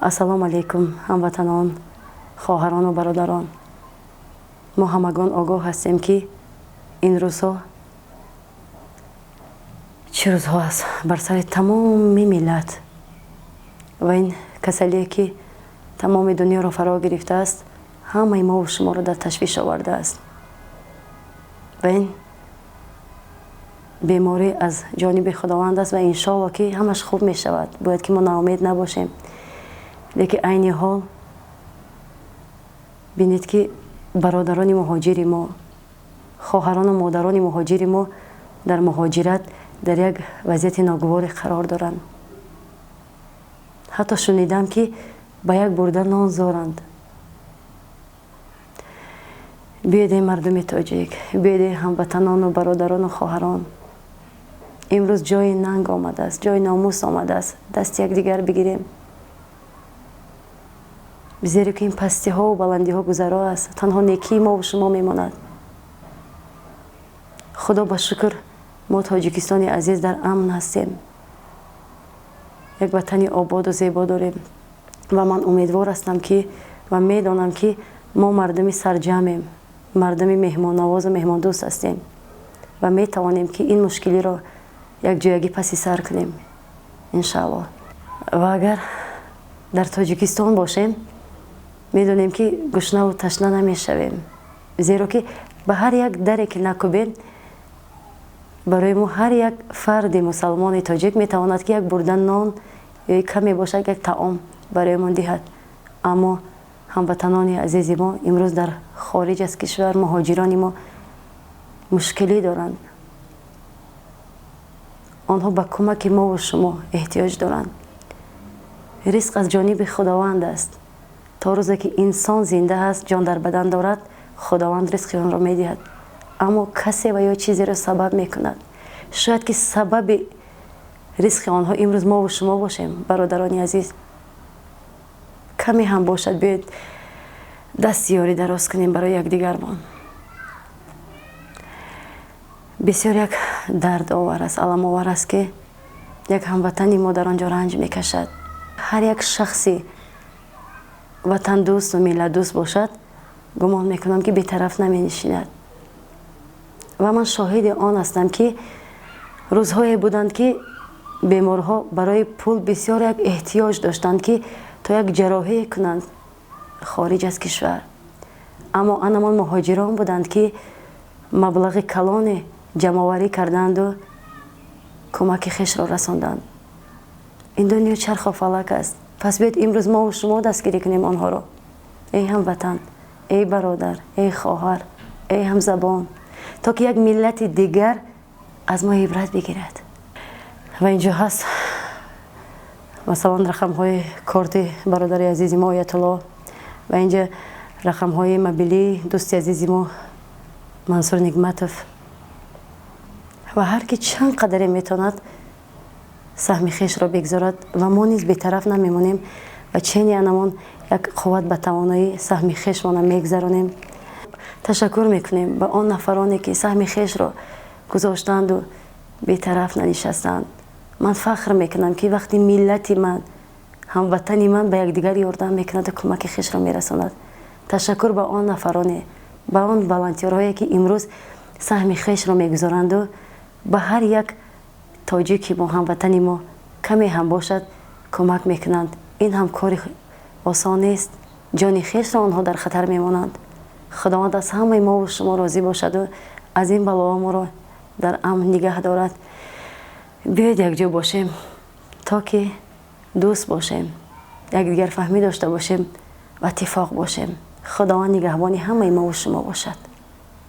Ассалому алайкум, ҳамватанон, хоҳарону бародарон. Мо ҳамагон огоҳ ҳастем, ки ин рӯзҳо чӣ рӯзҳо аст бар сари тамоми миллат ва ин касалие, ки тамоми дунёро фаро гирифтааст, ҳамаи мову шуморо дар ташвиш овардааст. Ва ин беморӣ аз ҷониби Худованд аст ва иншоалло, ки ҳамаш хуб мешавад. Бояд ки мо ноумед набошем, лекин айни ҳол бинед, ки бародарони муҳоҷири мо, хоҳарону модарони муҳоҷири мо дар муҳоҷират дар як вазъияти ногуворе қарор доранд. Ҳатто шунидам, ки ба як бурда нон зоранд. Биёед, эй мардуми тоҷик, биёед, эй ҳамватанону бародарону хоҳарон. Имрӯз ҷои нанг омадааст, ҷои номус омадааст. Дасти якдигар бигирем, зеро ки ин пастиҳову баландиҳо гузаро аст, танҳо некии мову шумо мемонад. Худо ба шукр, мо Тоҷикистони азиз дар амн ҳастем, як ватани ободу зебо дорем ва ман умедвор ҳастам, ки ва медонам, ки мо мардуми сарҷамъем, мардуми меҳмоннавозу меҳмондӯст ҳастем ва метавонем, ки ин мушкилиро якҷоягӣ паси сар кунем, иншааллоҳ. Ва агар дар Тоҷикистон бошем, медонем, ки гушнаву ташна намешавем, зеро ки ба ҳар як даре ки накӯбем, барои мо ҳар як фарди мусалмони тоҷик метавонад, ки як бурда нон ё каме бошад, як таом бароямон диҳад. Аммо ҳамватанони азизи мо имрӯз дар хориҷ аз кишвар, муҳоҷирони мо мушкилӣ доранд. Онҳо ба кӯмаки мову шумо эҳтиёҷ доранд. Ризқ аз ҷониби Худованд аст. То рӯзе ки инсон зинда аст, ҷон дар бадан дорад, Худованд ризқи онро медиҳад, аммо касе ва ё чизеро сабаб мекунад. Шояд ки сабаби ризқи онҳо имрӯз мову шумо бошем. Бародарони азиз, каме ҳам бошад, биёед дасти ёрӣ дароз кунем барои якдигармон. Бисёр як дардовар аст, аламовар аст, ки як ҳамватани мо дар он ҷо ранҷ мекашад. Ҳар як шахси ватандӯсту миллатдӯст бошад, гумон мекунам, ки бетараф наменишинад. Ва ман шоҳиди он ҳастам, ки рӯзҳое буданд, ки беморҳо барои пул бисёр як эҳтиёҷ доштанд, ки то як ҷарроҳие кунанд хориҷ аз кишвар, аммо анамон муҳоҷирон буданд, ки маблағи калоне ҷамъоварӣ карданду кӯмаки хешро расонданд. Ин дунё чарху фалак аст. Пас биёед, имрӯз мову шумо дастгирӣ кунем онҳоро. Эй ҳамватан, эй бародар, эй хоҳар, эй ҳамзабон, то ки як миллати дигар аз мо ибрат бигирад. Ва инҷо ҳаст, масалан, рақамҳои корти бародари азизи мо Оятулло ва инҷа рақамҳои мобилии дӯсти азизи мо Мансур Нигматов. Ва ҳар ки чанд қадаре метавонад, саҳми хешро бигзорад ва мо низ бетараф намемонем ва чени анамон як қувват ба тавоноӣ саҳми хешмона мегзаронем. Ташаккур мекунем ба он нафароне, ки саҳми хешро гузоштанду бетараф нанишастанд. Ман фахр мекунам, ки вақти миллати ман, ҳамватани ман ба якдигар ёрдам мекунаду кӯмаки хешро мерасонад. Ташаккур ба он нафароне, ба он волонтёрҳое, ки имрӯз саҳми хешро мегузоранду ба ҳар як тоҷики мо, ҳамватани мо каме ҳам бошад, кӯмак мекунанд. Ин ҳам кори осон нест, ҷони хешро онҳо дар хатар мемонанд. Худованд аз ҳамаи мову шумо розӣ бошаду аз ин балоҳо моро дар амн нигаҳ дорад. Биёед, якҷо бошем, то ки дӯст бошем, якдигарфаҳмӣ дошта бошем ва иттифоқ бошем. Худованд нигаҳбони ҳамаи мову шумо бошад.